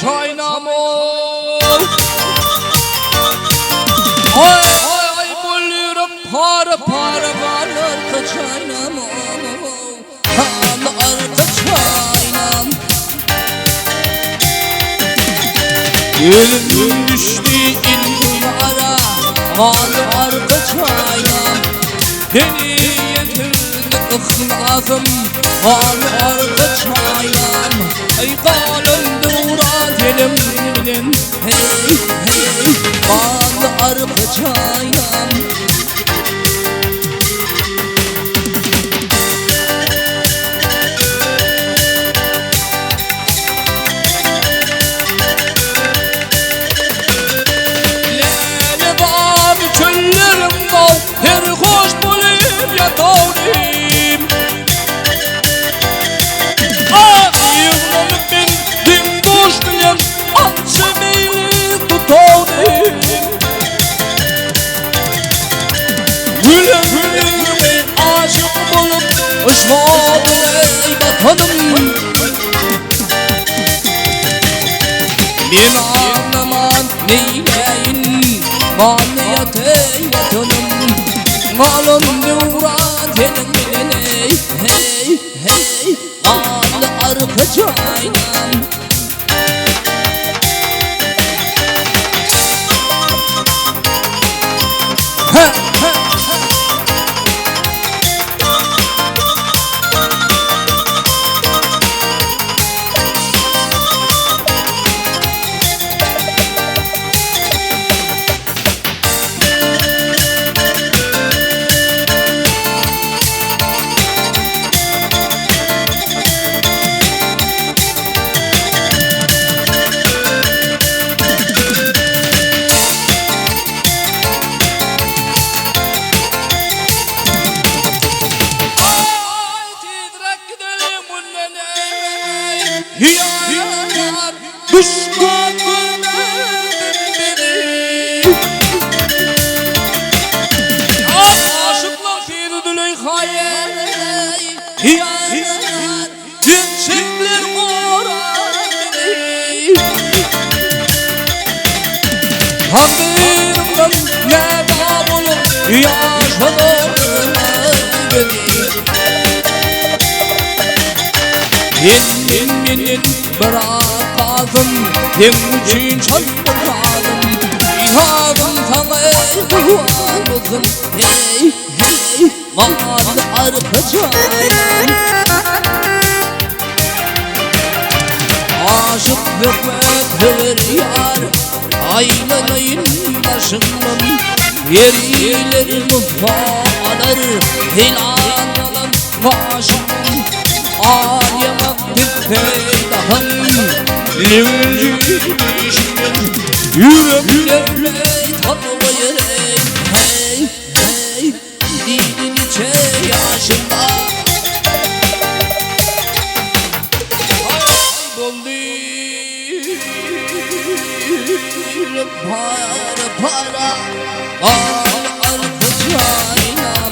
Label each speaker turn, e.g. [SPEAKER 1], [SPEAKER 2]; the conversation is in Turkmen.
[SPEAKER 1] çaýnam ol. Aý aý bol ýürek para para gal arka çaýnam ol. Gal arka çaýnam. Gözüm düşdi ilmi ara Gal arka çaýnam. Seni ýetirdi yhlasym Gal arka çaýnam. Aý galan döwran senem bilen Hey hey gal arka çaýnam. Lälezar çöllerim dal, her hoş bolup ýatawnym. Ah, ýygnanyp men deň-duş bilen ança meýlis tutawnym. Gülen ýüzüňe aşyk bolup, yşga doly batanym. Men aglaman neýläýin, Galýat eý Watanym. Galan döwran seniň bilen eý, heý, heý, Galdy arka jaýnam. Aý tizräk gideliň mundan eý Ýar duşman görmesin bizi Ýar aşyklar piri Züleýha eý Ýar Gerçekler gorar bizi Takdyrymdan näza bolup ýaşadym bizi Senden menden biraz galsyn Seň üçin çalma sazym Sazym saňa eý gurban bolsun Heý heý Galdy arka jaýym. Aşyk hökmet söwer ýar, Aýlanaýyn daşyňdan. Periler nusga alar, Heýlan alan başyňdan. Al ýaňak gitse dahyň, Leňňeji dişiňden. Ýürek bermeý tanamaýyn, Heý, heý. Diýdi niçe ýaşynda. Aý boldy ýürek para-para. Gal arka jaýynam.